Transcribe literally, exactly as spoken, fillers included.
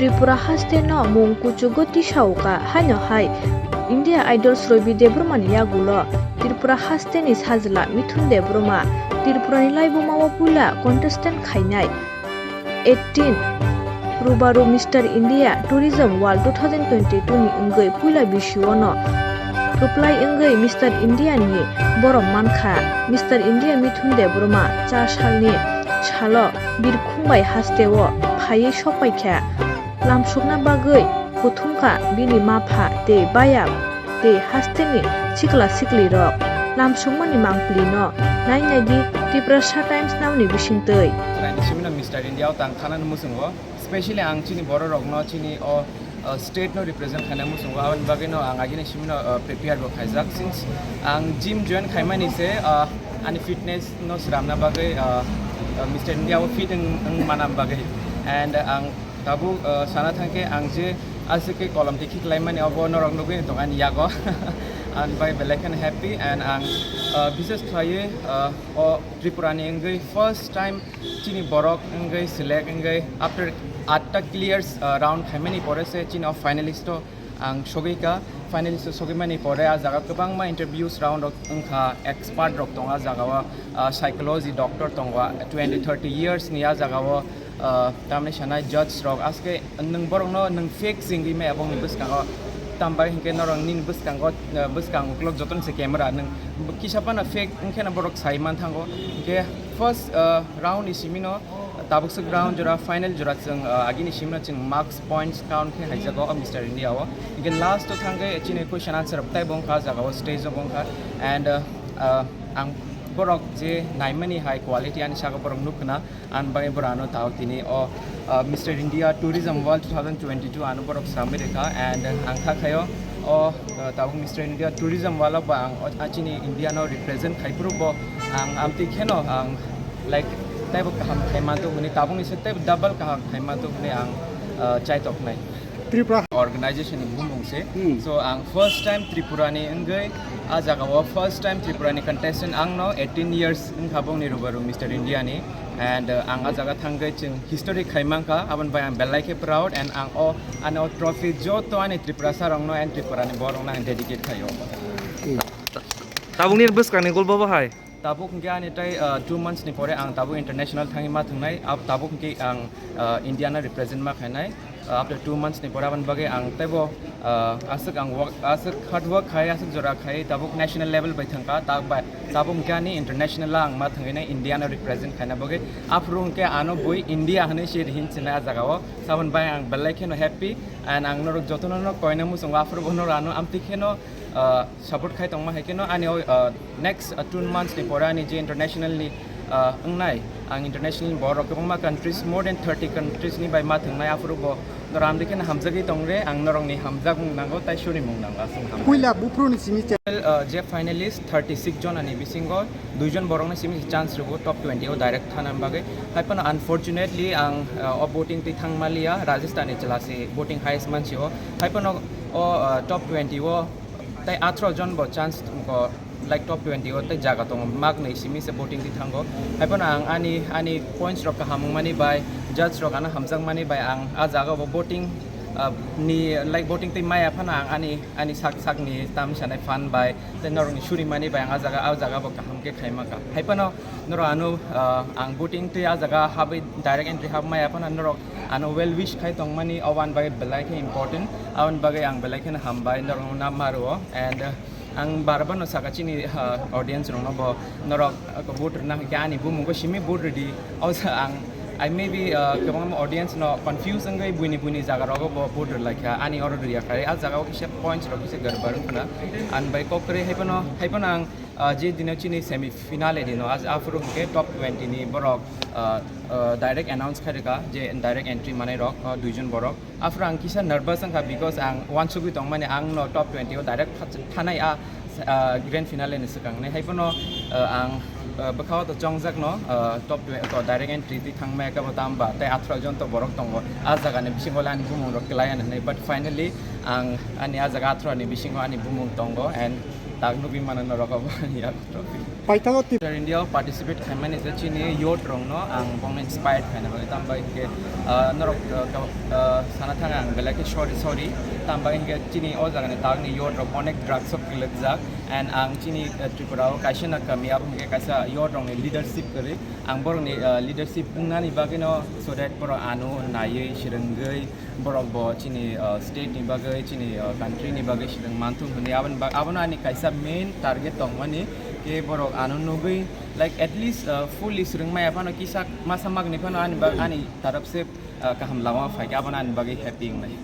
Tripura haste no mung kuchugo tisao ka haino hai India Idols Robi Debbarma ni yagulo Tripura haste ni sajla Mithun Debbarma, Tripura ni laibuma o puila contestant khainai eighteen Rubaru Mister India Tourism World two thousand twenty-two ni wngwi puila bisio no kwplai wngwi Mister India ni borom mankha. Mister India Mithun Debbarma cha salni salo Birkhung bai haste o phaiwi sokpaikha. Lamsukna bagwi kuthumkha bini mapha tei baya tei hasteni sikla siklirok. Lamsukmani mangpilino nai naidi Tiprasa Times namni bisingtwi. Raini simino Mister India o tang thanani muchungo, specially ang chini bororokno chini o, uh, state no represent khaina muchungo, aboni bagwino ang agini simino, uh, prepare bo khaijak since ang gym join khaimani se, uh, ani fitness no sramna bagwi, uh, uh, Mister India o fit wng, wng mana bagwi, and ang tabuk, uh, sana thangkhe ang je aswk khe kolom tikhi khlaimani obo norok nugwi tong ani yago. Ang bai belai kheno happy and ang, uh, bises khlaiwi, uh, o Tripura ni wngwi first time chini borok wngwi select wngwi after atta clears, uh, round khaimani pore se chini o finalist o ang sogwi ka. Finalist o sogwi mani pore a jaga kwbangma interviews round rok wngkha, expert rok tongo a jaga o, uh, psychology doctor tongo, twenty thirty years ni a jaga o, uh, tamni sanai judge rok aske nwng borok no nwng fake singwi maya bongni bwskango, tambai hinkhe norok nini bwskango, uh, bwskang uklok jotono se camera nwng kisa phano fake wngkheno borok sai manthango. Hinkhe first, uh, round ni simino tabuk swk round jora final jora chwng, uh, agini simino chwng marks points count khe haijago o Mister India o. Hinkhe last o thangkhe chini question answer rok taibo wngkha jaga o stage o wngkha and, uh, uh, ang borok je naimani hai quality ani saka borok nukkha na. Ani bagwi borok ano tao tini o, uh, Mister India Tourism World two thousand twenty-two ano borok sramwi rikha and ang kha khayo o, uh, tabuk Mister India Tourism World o bo ang o, a chini India no represent khai phuru bo ang amtwi kheno ang like teibo kaham khai manto hwnwi tabukni se teibo double kaham khai manto hwnwi ang, uh, chaitok nai. Tripura organization ni bumung se. Hmm. So ang first time Tripura ni wngwi a jaga o first time Tripura ni contestant ang no eighteen years wngkha bongni rubaru Mister India ni. And, uh, ang a jaga thangwi chwng history khai mankha, aboni bai ang belai khe proud and ang o ani o trophy joto ani Tripura sarokno and Tripura ni borokno ang dedicate khaio. Tabukni bwskangni goal bo bahai? Tabuk hwnkhe ani tai, uh, two months ni pore ang tabuk international thangwi ma thwngnai, ab-, tabuk hwnkhe ang, uh, India no represent ma khainai. Uh, after two months ni pore aboni bagwi ang teibo, uh, aswk ang work, aswk hard work khai, aswk jora khai, tabuk national level bai thangkha, tak bai tabuk hwnkhe ani international ang ma thangwi nai India no represent khaina bagwi. Aphuru hwnkhe ano bui India hwnwi se rihin sinai a jaga o. Saboni bai ang belai kheno happy and ang norok jotono no koina muchungo, aphuru bo norok ano amtwi kheno, uh, support khai tongma hai kheno ani o, uh, next, uh, two months ni pore ani je international ni, uh, wngnai, ang international borok kwbangma countries, more than thirty countries ni bai ma thwngnai, aphuru bo norok amtwi kheno hamjagwi tong re, ang norok ni hamjakmung nango tai suri mung nango, aswk hamjak. Puila buphuru ni simi channel, uh, je finalist thirty six jon ani bisingo dui jon borok no simi chance rwgo top twenty o direct thana bagwi. Hai phano unfortunately ang, uh, o voting twi thang maliya, Rajasthan ni chwla se voting highest mansi o. Hai phano o, uh, top twenty o tai atharo jon bo chance tongo, like, top twenty o tei jaga tongo, mak nwi simi se voting twi thango. Hai phano ang ani, ani points rok kaham wngmani bai, judge rok ano hamjakmani bai ang a jaga bo voting, ah, ni, like, voting twi maya phano ang ani, ani sak sak ni tam sanai fan bai tei norok ni suri mani bai ang a jaga, a jaga bo kaham khe khai maka. Hai phano norok ano, ah, ang voting twi a jaga habwi direct entry hab maya phano norok ano well wish khai tongmani, o wan bagwi belai khe important, aboni bagwi ang belai kheno hambai norok no ma rwo. And, uh, ang bar bar no saka chini, uh, audience rok no bo norok, uh, vote rwna hwnkhe ani bumung bo simi vote rwdi. O sa ang, I maybe, uh, kwbangma audience no confuse wngwi buini buini jaga rogo bo vote rwlaikha, ani oro rwya khai, a jaga o kisa points rok kisa garbar wngkhwna, ani bai kok kwrwi hai phano, hai phano ang, uh, je dino chini semi finale dino, a, aphuru hwnkhe top twenty ni borok, uh, uh, direct announce khairwkha je direct entry manai rok, uh, duijon borok. Aphuru ang kisa nervous wngkha, because ang uansugwi tongmani ang no top twenty o direct tha-, thanai a, ah, grand finale ni swkang nai. Hai phano, ah, ang, ah, bwkha o to chongjak no, ah, top twenty to direct entry twi thangmaya khe bo tamo ba tei atharo jon to borok tongo. A jaga ni bisingo le ani bumung rok kwlai ani hinwi, but finally ang ani a jaga atharo ni bisingo ani bumung tongo and tak nugwi mano norok obo ani a trophy. Paithago twi India o participate khaimani je chini youth rokno ang bongni inspired khaina bagwi, tamo bagwi hinkhe, ah, norok, ah, ka-, ah, sana thang ang belai khe sorry, sorry. Tamo bagwi hinkhe chini o jagani tangni youth rok onek drugs o kwlwkjak, and ang chini, ah, Tripura o kaisa na kami abo hinkhe kaisa youth rokni leadership kwrwi, ang borokni, ah, leadership wngnani bagwino, so that borok ano naiwi swrwngwi borok bo chini, ah, state ni bagwi, chini, ah, country ni bagwi swrwng manthung hwnwi aboni bag-, abono ani kaisa main target tongmani khe borok ano nugwi, like, at least, ah, fully swrwng maya phano kisa masa magni phano ani bag-, ani taraf se, ah, kaham lama phaikha, abono ani bagwi happy wngnai.